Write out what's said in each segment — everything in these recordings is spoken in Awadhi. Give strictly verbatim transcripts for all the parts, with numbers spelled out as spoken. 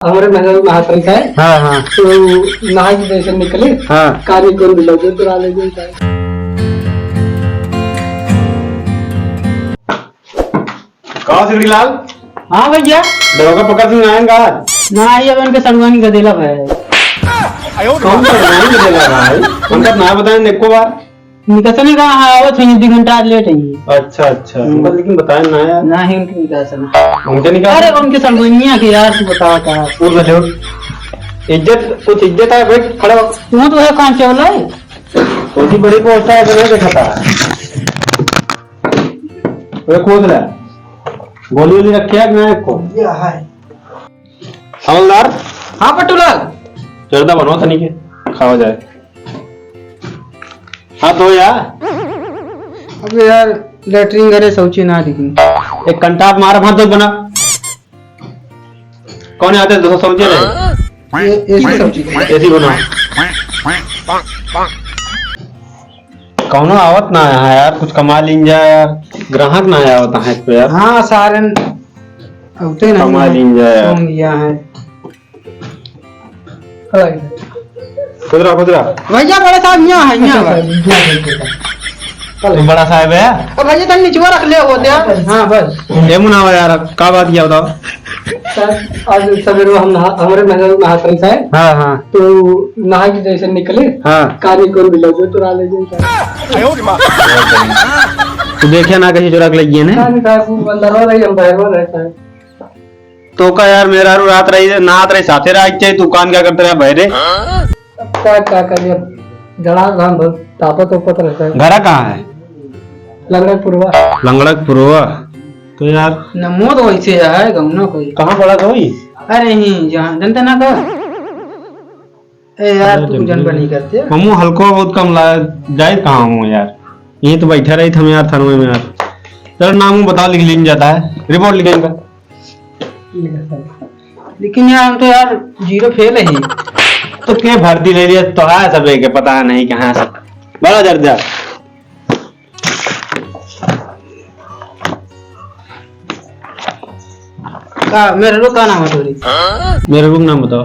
हमरे नजर में हाथ रखा है। हाँ, हाँ। तो नहा के जैसे निकले, हाँ। कानी कौन भी लगे तो ले जाए। का सिगड़ी लाल? हाँ भैया। दरोगा पकड़ के ना आएगा? ना, ये अब उनके सड़ुआनी गदेला भाई। कौन सड़ुआनी गदेला भाई? उनका ना बताएं एको बार। निकसने का, हाँ, आवत है, दो घंटा आज लेट है। अच्छा, अच्छा। हम्म। उनका लेकिन बताएं ना यार। ना ही उनके निकासन। उनके निकासन? अरे, उनके सड़ुआनिया के यार, तू बतावा का। उठ बैठो। इज्जत, कुछ इज्जत है भाई, खड़ा हो। तू तो है, कहाँ चला है? कौन सी बड़ी पोस्ट है, इधर देखा था। ओए, खोद ले। गोली वोली रखे है कि ना एको? ये है। हवलदार। हाँ पट्टू लाल। जर्दा बनवा तनी के, खावा जाए। हाँ तो यार। अबे यार, लेटरिन घरे शौची ना दिखी। एक कंटाप मारा भात तो बना। कौन आते दो सौ समझे रहे? ये, ऐसी सब्जी। ऐसी बना। कौनो आवत ना है यार, कुछ कमा लीन जाए यार, ग्राहक ना आवत है इस पे यार। हाँ, सारन अवते नहीं कमा है। लीन जाए यार। कौन गया है? खुदरा, खुदरा। भैया, बड़ा साहब यहाँ है, यहाँ है। तो बड़ा साहब है? अब भैया, तन निचवा रख ले होते हैं। हाँ, बस। ए मुनावा यार, का बात किया बताओ? सर, आज सवेरे हम नहा, हमरे महल में हाथ रखा है। हाँ, हाँ। तो नहा के जैसे निकले, हाँ। कानी कौन भी लगे तो ले जाए। तो देखिया ना, कहीं चुरा के लग गए ने। कानी साहब, वो अंदर हो रही, हम बाहर हो रहता है। तो का यार, मेहरारू रात रही, नहात रही, साथे रहा, इच्छे तू कान क्या करते रहा, बहरे? अब का, का करिए, जड़ा धान बहुत तापत ओपत रहता है। घरा कहाँ है? लंगड़कपुरवा। लंगड़कपुरवा। तो यार नमो तो वैसे है, गौना कोई। कहाँ पड़ा था वही? अरे ही, जहाँ जनता ना का। ए यार, अरे तू जन बनी करते। हमू हल्को बहुत कम ला, जाए कहाँ हूँ यार? यहीं तो बैठा रही था हम यार, थानवे में यार। चलो, नाम वो बताओ, लिख लीन जाता है, रिपोर्ट लिखेंगे। लेकिन यार, हम तो यार जीरो फेल है। तो के भर्ती ले लिया, तो है सब एक, पता नहीं कहाँ से। बड़ा जर जा। का, मेहरारू का नाम है तोरी? मेहरारू का नाम बताओ।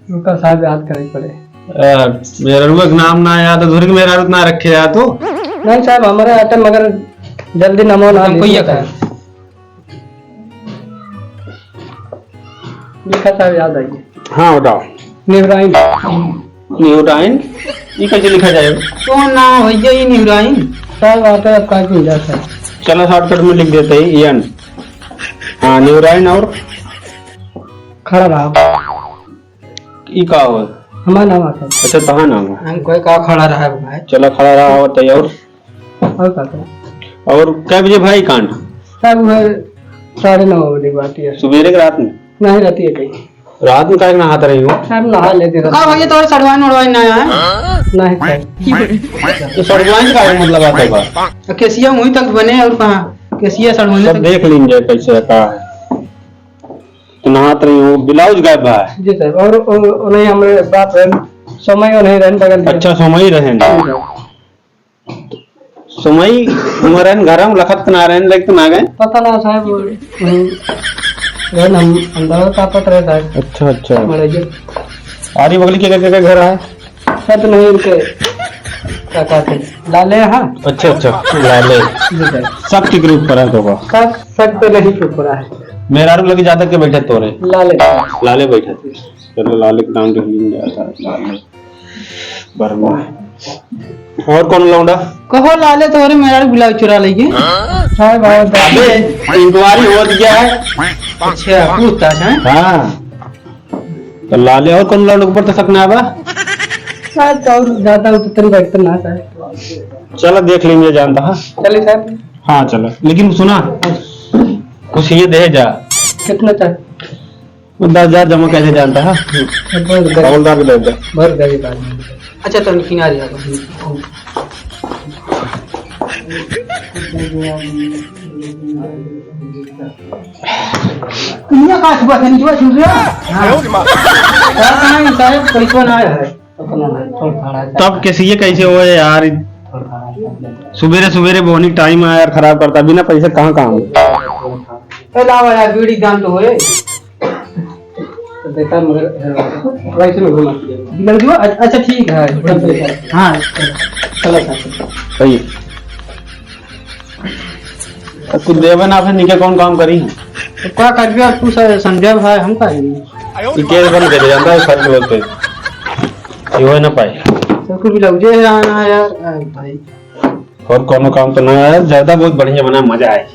उनका साहब याद करे पड़े। अ, मेहरारू का नाम ना याद है, धुरी के मेहरारू ना रखे यार तू। नहीं साहब, हमारे आते मगर जल्दी नमो ना हमको लिखो ये साहब। लिखा साहब, याद आई। हाँ, बताओ। निहुराइन। निहुराइन? ये कैसे लिखा जाए? कौन नाम है भैया ये निहुराइन? साहब, आता है आपका, आज मिला था। चलो, shortcut में लिख देते हैं, एन। हाँ, निहुराइन और? खड़ा रहा। ई का हो? हमारा नाम आता है। अच्छा, तहार नाम है। हम कोई का खड़ा रहा है भाई। चलो, खड़ा रहा, और तैयार। और का करें? और कै बजे भाई कांड? साहब, वो है साढ़े नौ बजे की बात है। सुबेरे के रात में? नहीं, रात ही है कहीं। रात में काहे नहात रही हो? साहब, नहा लेते रहते। का भैया, तोरे सड़वाइन उड़वाइन ना आए? नहीं साहब। तो सड़वाइन का मतलब आता बा? केसिया मुँह तक बने और कहाँ? केसिया सड़वाइन सब तक। देख लीजिए कैसे का। तो नहात रही हो, ब्लाउज गायब बा। जी साहब, और, और, और नहीं, हमरे बाप रहन, समय और नहीं रहन, बगल में। अच्छा, समय रहन। जी साहब। समय हमारे रहन, घर में लखत ना रहन, लेकिन ना गए। पता ना साहब, वो, हम्म, रहन हम अंदर का पता रहता है। अच्छा, अच्छा। हमारे जो आरी बगली के, के, के घर है? सर, तो नहीं, इनके काका थे, लाले हैं। अच्छा, अच्छा, लाले। जी सर। शक्ति के रूप पर है तो का? शक, शक तो नहीं के ऊपर है। मेहरारू लगे ज्यादा के बैठे तोरे? लाले। लाले बैठे थे। चलो, लाले के नाम लिख लिया था, लाले वर्मा। और कौन लौंडा? कहो लाले, तोरे मेहरारू बुलाओ, चुरा लेंगे। साहब, आओ, अबे, इंक्वायरी हो गया है। अच्छा, पूछताछ है? हाँ। तो लाले और कौन लौंडे के ऊपर तो शक ना बा? शायद तो और ज्यादा उतरन बैठते ना शायद। चलो देख लेंगे जानता, हाँ? चलिए साहब। हाँ चलो, लेकिन सुना, कुछ ये दे जा। कितना चाहिए? वो दस हजार जमा कैसे जानता है? बहुत गरीब, हवलदार को दे दे। बहुत गरीब आदमी। अच्छा, तो किनारे आ जाओ। दुनिया का सुबह से निचवा छूट गया। हाँ। कहाँ है साहब? पैसा ना आया है। तब कैसे ये कैसे हुआ है यार? सुबेरे सुबेरे बोनी टाइम आया यार, खराब करता, बिना पैसे कहाँ काम? ए, लावा यार, बीड़ी जान तो होए। देता मगर, अ, वैसे में घुमा दिया। बिगड़ गयो? अ-, अच्छा, ठीक है, तब देता। हाँ, चलो, चलो, चलो। सही। कुछ देवे ना, फिर निके कौन काम करी? तो का करबे अब तू स-, समझा भाई, हम का करी? ये केस बंद कर दे, जानता है, सच बोलते। ये हो ना पाए। सब कुछ ब्लाउजे है, हाँ, हाँ, यार, अ, भाई। और कौनो काम तो ना है, ज्यादा बहुत बढ़िया बना, मजा आए।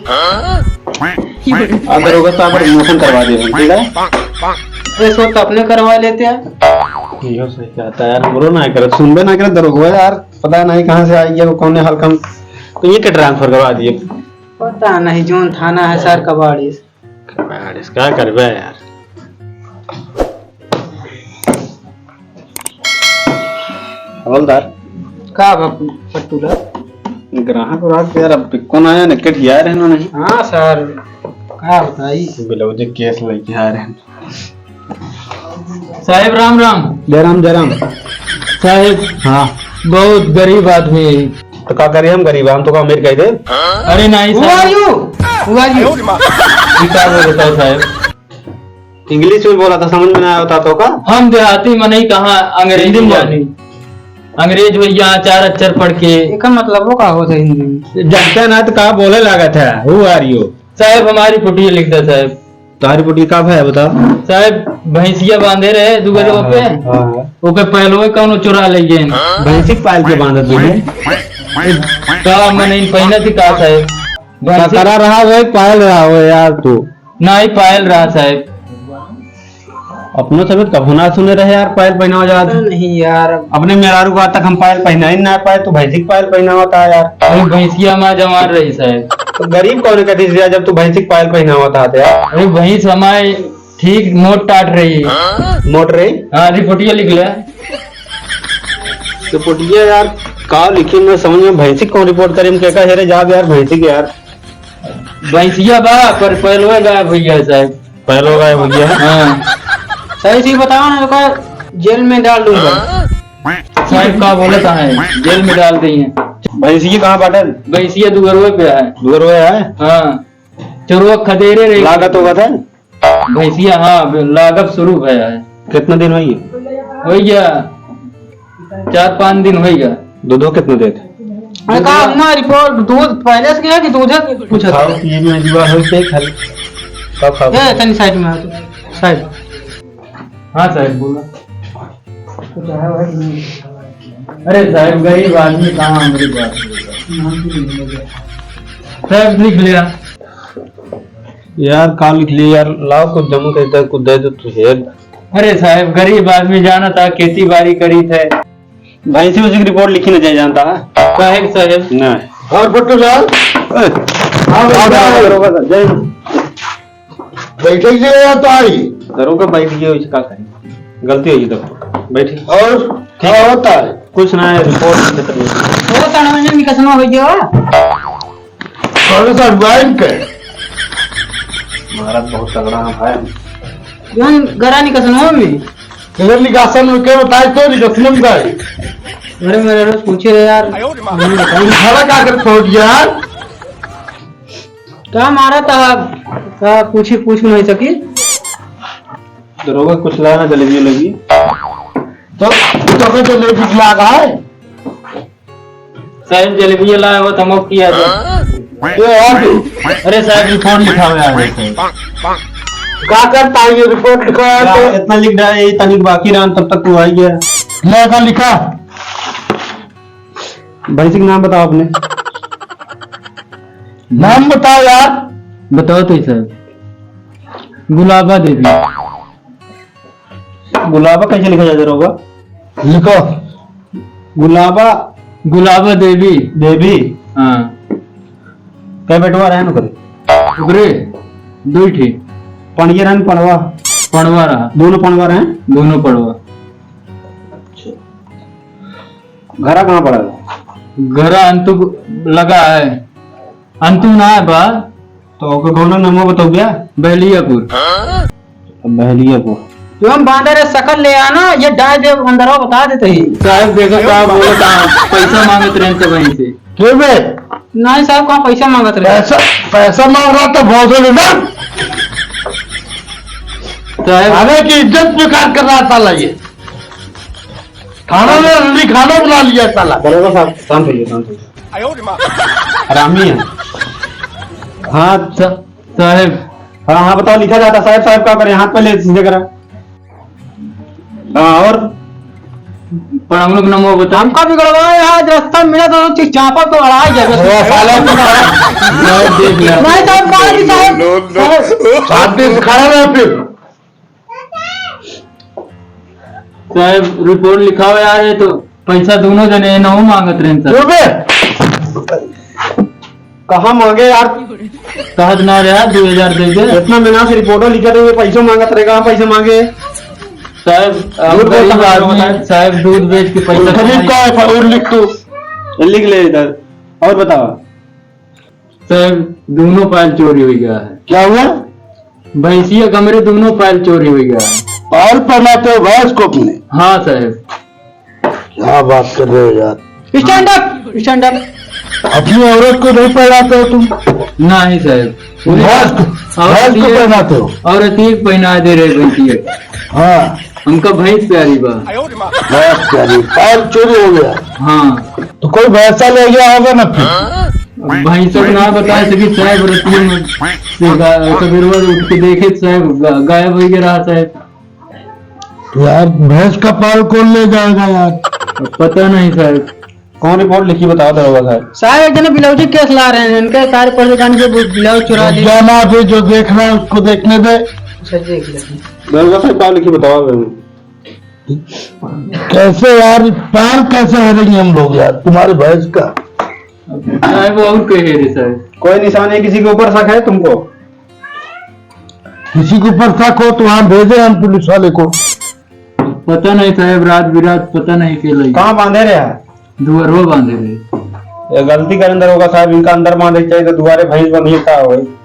अगर होगा तो आप promotion करवा दे, ठीक है? ये सब तो अपने करवा लेते हैं। यो सही कहता है यार, हमरो ना करे, सुनबे ना करे दरोगवा यार, पता नहीं कहाँ से आई है, वो कौन है हल्का, तो ये के transfer करवा दिए। पता नहीं जौन थाना है सर कबाड़ी। कबाड़ी, का करबे यार? हवलदार। का बा पट्टूला? ग्राहक व्राहक यार अब कौन आया ना, कट गया रहना नहीं। हाँ सर, का बताई? ब्लाउज केस लेके आ रहे हैं। साहेब राम राम। जय राम, जय राम। साहेब, हाँ। बहुत गरीब आदमी है। तो का करी हम गरीब, हम तो का अमीर कह दे। अरे नहीं Who are साहेब। You? Who are you? ये का बोलता है साहेब? English में बोला था, समझ में ना आवता तो का? हम देहाती मनई कहाँ अंग्रेजी हिंदी में बोल। जानी। अंग्रेज भैया चार अक्षर पढ़ के। एकर मतलब वो का होता है हिंदी में? जानते ना तो का बोले लागत है, Who are you? साहेब हमारी पुटिया लिख दे साहेब। तारी पुटी का भाई बता? साहेब भैंसिया बांधे रहे दुगरवा पे। हाँ, हाँ। ओके पहलवे कौनो चुरा ले गए। भैंसी के पायल के बांधत भी है। का मने इन पहिना थी का साहेब? भैंसी करा रहा हो, पायल रहा हो यार तू। ना ही पायल रहा साहेब। अपनो समेत कभो ना सुने रहे यार, पायल पहनावा जात। नहीं यार। अपने मेहरारू का आज तक हम पायल पहना ही ना पाए, तू भैंसी के पायल पहनावा था यार। अरे भैंसिया माँ जवान रही साहेब। तो गरीब कौन कथी से, जब तू भैंसी के पायल पहनावा था यार? अरे भैंस हमारे ठीक मोट टाट रही। मोट रही? हाँ, रिपोर्टिया लिख ले। रिपोर्टिया यार, का लिखी मैं समझ में, भैंसी कौन रिपोर्ट करी, हम के का हेरे जाब यार भैंसी के यार। भैंसिया बा, पर पहलवे गायब हो गया है, साहब। पहलवे गायब हो गया है? हाँ। सही सही बताओ ना, तो का जेल में डाल दूंगा। साहब, का बोलत है? जेल में डाल दी है। भैंसिया कहाँ बाटे? भैंसिया दुगरवे पे है। दुगरवे है? हाँ। चोरवा खदेरे रही। लागत होगा था? भैंसिया, हाँ, लागब शुरू भया है। कितना दिन होइए? होइए, चार पाँच दिन होइए। दूधो कितना देत? अरे का अपना रिपोर्ट, दूध पहले से गया कि दूध है? कुछ खाओ, पिए में जुआ हो के खाली। का खाओ? ए, तनी साइड में आ तू, साइड। हाँ साहब, बोला। कुछ है भाई? अरे साहब, गरीब आदमी कहाँ हमारी बात सुनेगा? साहब, लिख लिया। यार, का लिख लिया यार? लाओ, कुछ जमा करता है, कुछ दे दो तू हेर। अरे साहब, गरीब आदमी जाना था, खेती बाड़ी करी थे। भैंसी उसी की रिपोर्ट लिखी ना जाए, जानता है? साहब, साहब। ना। और भुट्टू लाल? ए, हाँ, बैठा है। बरोबर, जय। बैठे ही नहीं रहता है। दरोगा बैठ गया, इसका करें। गलती हुई तो बैठे। और क्या होता है? कुछ ना है, रिपोर्ट लिख के तैयार। वो तनवा में निकसना हो गया। कौन सा अजवाइन के? महाराज बहुत तगड़ा है भाई। जौन गरा निकसना में। इधर निकासन में क्या बताए तो निकसने में का है? अरे मेरे रोज पूछे रहे यार। खड़ा का कर पहुंच गया यार? का मारा था? का पूछी पूछ नहीं सकी? दरोगा कुछ लाना जलेबी लगी। तो, तो के जलेबी लागा है? साहब जलेबी लाए हो तो मौक किया जाए। ये और भी। अरे साहब रिपोर्ट लिखावे आ गए थे। का करता है ये रिपोर्ट लिखा है तो? इतना लिख डाले, ये तनिक बाकी रहा, तब तक तू आ गया। लिखा, लिखा। भैंसी का नाम बताओ अपने। नाम बताओ यार। बताओ तो सर। गुलाबा देवी। गुलाबा कैसे लिखा जाता होगा? लिखो। गुलाबा। गुलाबा देवी। देवी। हाँ। कै बेटवा रहे न करे? ओकरे दो ही ठे। पणिया रहे न पणवा? पणवा रहा। दोनों पणवा रहे? दोनों पणवा। घरा कहाँ पड़ा है? घरा अंतु लगा है। अंतु ना है बा। तो ओकर कौनो नामो बताओ भैया? बहलियापुर। बहलियापुर। जो हम बांदर है, शकल ले आना, ये डाल दे, अंदरवा बता देते ही। साहब, देखो, का बोलत है, पैसा मांगत रहे तो वहीं से। क्यों बे? नहीं साहब, कहाँ पैसा मांगत रहे? पैसा, पैसा मांग रहा तो बहुत हो ना। थाना की इज्जत बेकार कर रहा है साला ये। थाना ने रंडी खाना बना लिया साला। दरोगा साहब, शांत होइए, शांत होइए। हरामी है। हाँ, सा-, साहेब। हाँ, हाँ, बताओ, लिखा जाता, साहेब, साहेब का करें, हाथ पे ले, सीधे करा। हाँ, और? प्रणाम, लोग नमो बता। हमका बिगड़वा है, आज रास्ता में मिला तो चीज चापा तो अड़ा ही जाएगा। अरे साला, मैं देख लिया। नहीं, साहब, गाड़ी, साहब। No, no, no। साहब, साथ में खड़ा रहे फिर। साहब, रिपोर्ट लिखाओ यार, ये तो पैसा दोनों जने नौ मांगत रहे, साहब। चुप बे। कहाँ मांगे यार? कहत ना रहा, दो हजार दे दे। इतना मेहनत से रिपोर्टो लिखा तो ये पैसों मांगत रहे, कहाँ पैसे मांगे? साहब, आप झूठ बोलता गरीब है, आदमी, बताए। साहब, दूध बेच के पैसा गरीब कमाई। का है, और लिख तू। लिख ले इधर। और बताओ। साहब, दोनों पायल चोरी हुई गया है। क्या हुआ? भैंसिया कमरे दोनों पायल चोरी हुई गया है। पायल पहनाते हो भैंस को अपने? हाँ साहब। क्या बात कर रहे हो यार? Stand up, stand up। अपनी औरत को नहीं पहनाते हो तुम? नहीं साहब। भैंस को, और भैंस को ये पहनाते हो? औरत ही पहना दे रहे भैंसिया। हाँ। हमका भैंस प्यारी बा। भैंस प्यारी, पायल चोरी हो गया। हाँ। तो कोई भैंसा ले गया होगा ना फिर? अब भैंसा ना बता सकी साहब, रतिया में से गा-, सबेरवा उठ के देखे साहब, गा-, गायब हो गया रहा साहब। तो यार, भैंस का पाल कौन ले जाएगा यार? अब पता नहीं साहब। कौन रिपोर्ट लिखी, बताओ दरोगा साहब। साहब, एक जने ब्लाउजी केस ला रहे हैं, इनके सारे पढ़े जान के ब्लाउज चुरा लिए। जाना अभी जो देखना है उसको देखने दे। अच्छा, देख ले। दरोगा साहब, का लिखी, बताओ। कैसे यार, पाल कैसे हेरेंगे हम लोग यार, तुम्हारे भैंस का? साहब, और कहे रे साहब। कोई निशान है, किसी के ऊपर शक है तुमको? किसी के ऊपर शक हो तो वहाँ भेजे हम पुलिस वाले को। पता नहीं साहब, रात बिरात पता नहीं के लई। कहाँ बांधे रहे हैं? दुआरो बांधे रहे। ये गलती करें दरोगा साहब, इनका अंदर बांधे के चाहिए, तो दुआरे भैंस बंधी का होई?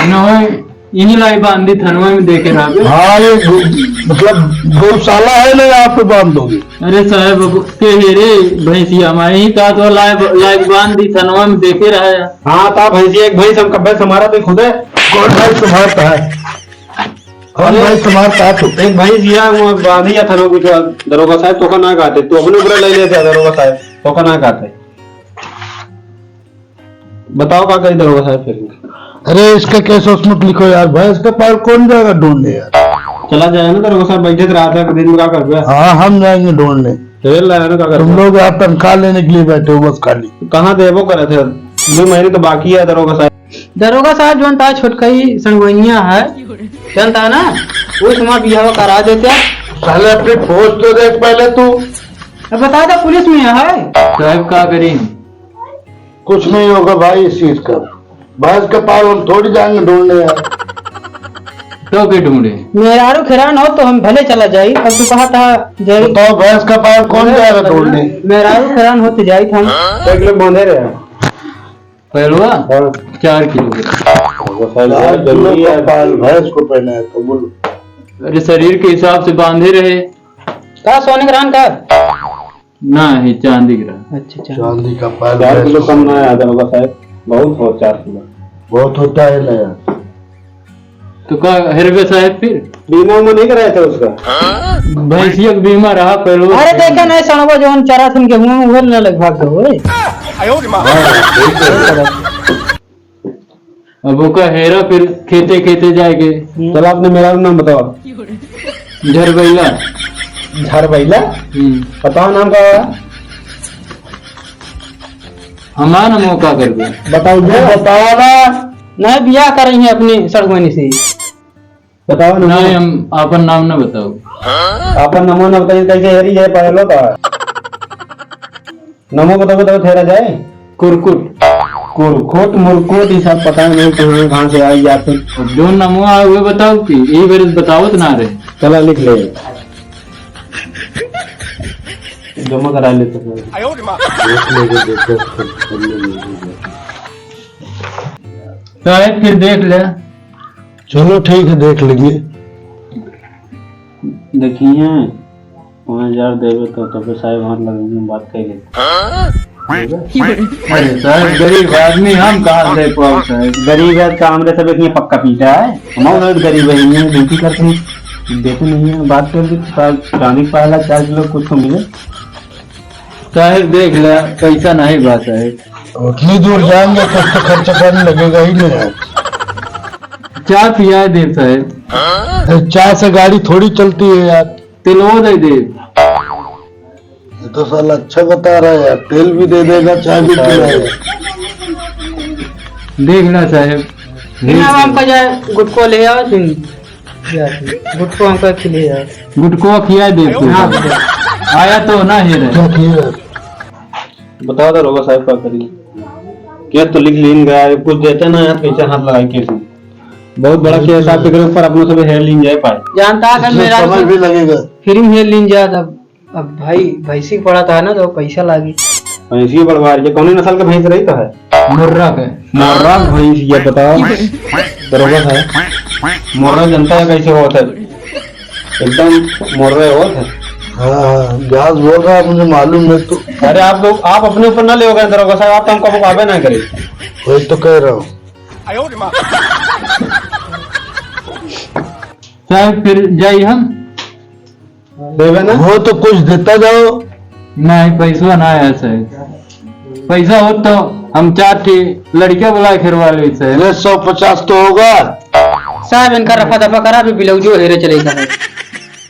न होई, इन्हीं लाई बांधी थनवा में देखे रहबे। हाँ, ये गौ-, मतलब गौशाला है ना, यहाँ पे बांध दोगे? अरे साहब, अब के है रे भैंसिया, हमारे ही का तो लाई, लाई बांधी थनवा में देखे रहे। हाँ, ता भैंसिया, एक भैंस हम कब्बे से हमारा तो खुद है। कौन भैंस तुम्हारा है? कौन अरे, भाई तुम्हार का तू? एक भाई जिया, वो बांधी या थाना कुछ दरोगा साहब, तोका ना कहते, तू अपने ऊपर ले लेते दरोगा साहब, तोका ना कहते। बताओ का करी दरोगा साहब फिर? अरे इसका केस उसमें लिखो यार, भैंस का पाल कौन जाएगा ढूंढने यार? चला जाए ना दरोगा साहब, बैठे तो रात है, दिन में का करबे? हाँ, हम जाएंगे ढूंढने। तेल लाया ना, का तुम करबे? लोग यहाँ तनख्वाह लेने के लिए बैठे हो बस खाली। कहाँ देबो करे थे? दो महीने तो बाकी है दरोगा साहब। दरोगा साहब, जौन ता छोटकई संगवनिया है, जानता है ना, उस समय बियाह करा देते। साले, अपनी पोस्ट तो देख पहले तू। अब बता दो, पुलिस में है। साहब, का करी? कुछ नहीं होगा भाई इस चीज का। भैंस का पाल हम थोड़ी जाएंगे ढूंढने यार। तो के ढूंढे? मेहरारू हैरान हो तो हम भले चला जाई। अब तू कहा था जाई। बताओ, भैंस का पाल कौन जाएगा ढूंढने? मेहरारू हैरान हो तो जाई था हम। एक लोग बांधे रहे। पहलवा? हाँ। चार किलो के। वो साइज चार किलो जरूरी का है। पाल भैंस को पहना है तो बोलो। अरे, शरीर के हिसाब से बांधे रहे। का सोने के रहन का? ना, ये चांदी के रहन। अच्छा, चांदी। चांदी का पाल चार भैंस किलो को कम ना पहना है। याद होगा साहब, बहुत हो चार किलो। बहुत होता है ना यार। तो का हेरबे साहब फिर? बीमा उमा नहीं कराया था उसका? भैंसिया के बीमा रहा पहले। अरे देखे नहीं सणवा जवन चरा थन के हुआ उहर ना लग भाग गए। अब ओका हेरा फिर खेते खेते जाए के। चला अपने मेहरारू नाम बताओ। झरबैला। झरबैला? हम्म। बताओ नाम का है? हमार नाम का कर दे। बताओ बे। बताओ ना। नहीं, बियाह कर रही है अपनी सड़गवानी से। बताओ ना। नहीं, हम आपन नाम ना बताओ। आपन नामो ना बताइए, कैसे हेरी है पहलो का? नमो बताओ, बताओ, ठहरा जाए। कुरकुट। कुरकुट, मुरकुट, ये सब पता नहीं कहाँ, कहाँ से आई जाते। अब जो नमो आए, वो बताओ कि यही बार बताओ तो ना रहे। चला, लिख ले। जमा करा ले तो। देख लेंगे, देखो, सब करने में। साहब, फिर देख ले। चलो, ठीक है, देख लेंगे। देखिए, पाँच हजार देवे तो, तो फिर साहब हाथ लगेंगे, बात कर ले। अरे साहब, गरीब आदमी, हम कहाँ से पाओ साहब? गरीब है, काम रे सब एक ये पक्का पीटा है। हम और गरीब है, ये ड्यूटी करते हैं। देते नहीं है, बात कर दे, चार, चांदी का पायला चार किलो कुछ तो मिले। साहेब देख ले, पैसा नहीं बा साहेब। उतनी दूर जाएंगे, कुछ तो खर्चा पानी लगेगा ही नहीं यार। चाय पियाए दे साहेब। अरे, चाय से गाड़ी थोड़ी चलती है यार। तेलवो दे दे। ये तो साला अच्छा बता रहा है यार, तेल भी दे देगा, चाय भी पिलाएगा। देख ना साहेब। फिर अब हमका जाए गुटखो ले आओ, फिर गुटखो हमका खिले आओ। गुटखो खिया दे तू। हाँ, भैया। आया तो ना है रे। क्या किया? बताओ दरोगा साहब, का करी? केस तो लिख लीन गया है, कुछ देते ना यार, कैसे हाथ लगाई केस में? बहुत बड़ा केस है, आप एकरे ऊपर अपनों से भी हेर लीन जाए पाए। जानता है, अगर इसमें मेरा समय भी लगेगा। फिर भी हेर लीन जाए, तब अब भाई, भैंसी के पड़ा था ना, तो पैसा लागी। भैंसी के पड़वा रही है, कौन नस्ल के भैंस रही तो है? मुर्रा के। मुर्रा के भैंस, ये बताओ। दरोगा साहब, मुर्रा जनता है कैसे होता है? एकदम मुर्रा होता है। हाँ, हाँ, ब्यास बोल रहा है, मुझे मालूम है तो। अरे आप लोग, आप अपने ऊपर ना ले गए दरोगा साहब, आप तो हमको अब आवे ना करे। वही तो कह रहा हूँ। साहब, फिर जाई हम? देवे ना? वो तो कुछ देता जाओ। नहीं, पैसा ना है साहब। पैसा हो तो हम चार ठे लड़कियां बुला के हेरवा लेते हैं। अरे, सौ पचास तो होगा। साहब, इनका रफा दफा करा, अभी ब्लाउजो हेरे चले का है।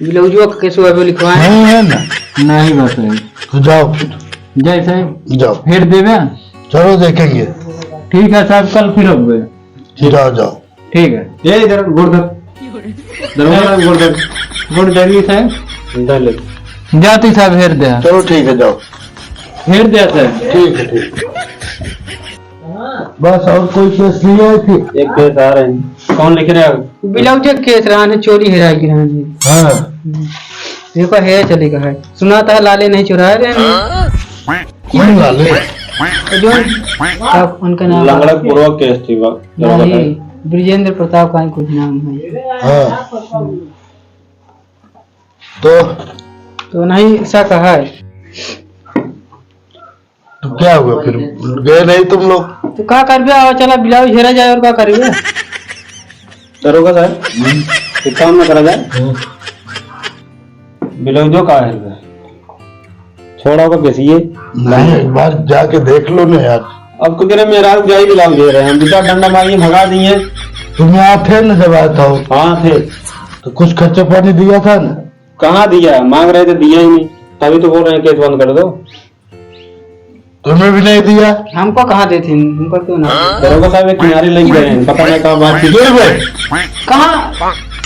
ब्लाउजो के केसो अभी लिखवाए। नहीं है ना? नहीं बस है। तो जाओ फिर। जय साहब। जाओ। हेर देवे? चलो देखेंगे। ठीक है साहब, कल फिर आओगे। फिर आ जाओ। ठीक है। ये इधर गोड़ धर। दरोगा साहब, गोड़ धर। गोड़ धर ली साहब। धर ले। जाती साहब, हेर दे। चलो ठीक है, जाओ। हेर दे साहब। ठीक है, ठीक है। बस और कोई केस नहीं आए थे? एक केस आ रहे हैं। कौन लिख रहे हैं? ब्लाउज के केस रहा है, चोरी हेराई की रहा है। हाँ। देखो, है चलेगा है। सुना था लाले नहीं चुराए रहे हैं। कौन लाले? जो, आप उनका नाम लंगड़ा पूर्वा केस थी बा। नहीं, ब्रजेंद्र प्रताप का कुछ नाम है। हाँ। तो? तो नहीं, ऐसा कहा है। तो क्या हुआ फिर? गए नहीं तुम लोग? तो का करबे, आओ चला ब्लाउज हेरा जाए और का करबे? दरोगा साहब, हम्म। एक काम ना करा जाए? हम्म। ब्लाउजो का है? छोड़ा होगा कैसी ये? नहीं, एक बार जाके देख लो ना यार। अब तो तेरे मेहरारू जाई ब्लाउज दे रहे हैं, हम दो चार डंडा मारिए भगा दिए। तुम यहाँ थे ना जब आया था वो? हाँ थे। तो कुछ खर्चा पानी दिया था ना? कहाँ दिया? मांग रहे थे, दिया ही नहीं, तभी तो बोल रहे हैं केस बंद कर दो। तुम्हें भी नहीं दिया? हमको कहाँ देते हैं? हमको क्यों ना? दरोगा साहब, एक किनारे लेके गए हैं, पता नहीं कहाँ बात की। गिर गए। कहाँ?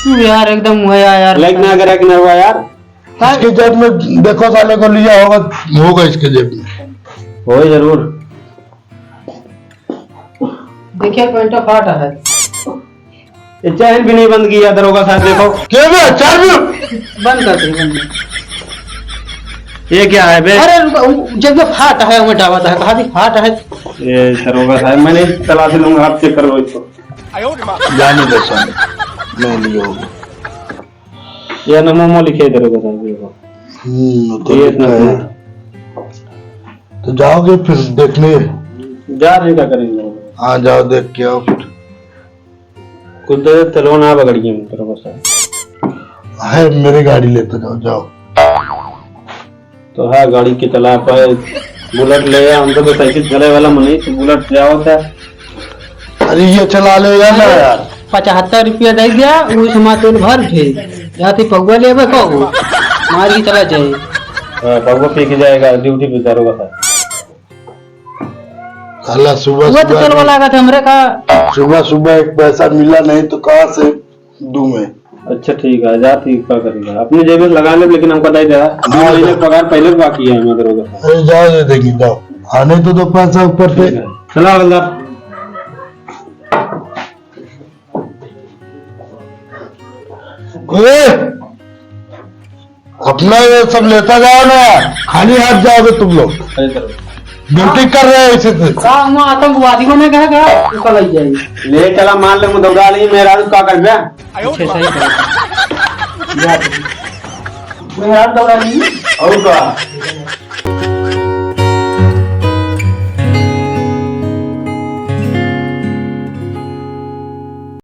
तू यार एकदम हुआ यार। लेके ना गया किनारवा यार। इसके जेब में देखो, साले को लिया होगा, होगा इसके जेब में। होए जरूर। देखिए, पैंट फाटा है। ये चैन भी नहीं बंद किया दरोगा साहब, देखो। क्या बे, चैन भी? बंद कर दे, बंद कर। ये क्या है बे? अरे रुको, वो जब ये फाटा है, हमें डावा था, कहा भी फाटा है। ये दरोगा साहब, मैं नहीं चला से लूंगा, आप चेक कर लो इसको। जाने दो सर, मैं नहीं होगा। ये ना मोमो लिखे दरोगा साहब, देखो। हम्म, तो ये लिखा है। तो जाओगे फिर देखने? जा रहे, क्या करेंगे? हाँ, जाओ देख के आओ फिर। कुछ देर तेलवा ना बगड़िए में, तेरे को सर। है, मेरे गाड़ी लेते जाओ, जाओ। तो है, गाड़ी के चला पाए, बुलेट ले आ, हम तो साइकिल चले वाला मनई, तो बुलेट से आवत है। अरे, ये चला ले यार ना यार। पचहत्तर रुपया दे दिया, वो समा तेल भर उठे। जाते पगुआ लेबे कहो, मार के चला जाए। हाँ, पगुआ पी के जाएगा, ड्यूटी पे दरोगा था। साला सुबह वो तो सुबह चलवा लागत है हमरे का। सुबह सुबह एक पैसा मिला नहीं तो कहाँ से दूं मैं? अच्छा ठीक है, जा ठीक का करेगा, अपने जेब में लगा ले, लेकिन हमका दे दे। दो हाँ, महीने हाँ। पगार पहले बाकी है हमारे लोगों का। अरे जाओ, दे देंगे, जाओ, आने तो दो पैसा ऊपर से। ठीक है। चला हवलदार। ए, अपना ये सब लेता जाओ ना, खाली हाथ जाओगे तुम लोग। अरे सर। गलती कर रहे हो इसी से। का हुआ, आतंकवादी को नहीं कहा, कहा उसका लग जाएगी। ले चला, मार ले, मुंह दौड़ा ली, मेरा का कर बे। पीछे सही कर। जा। मेरा दौड़ा ली। और का?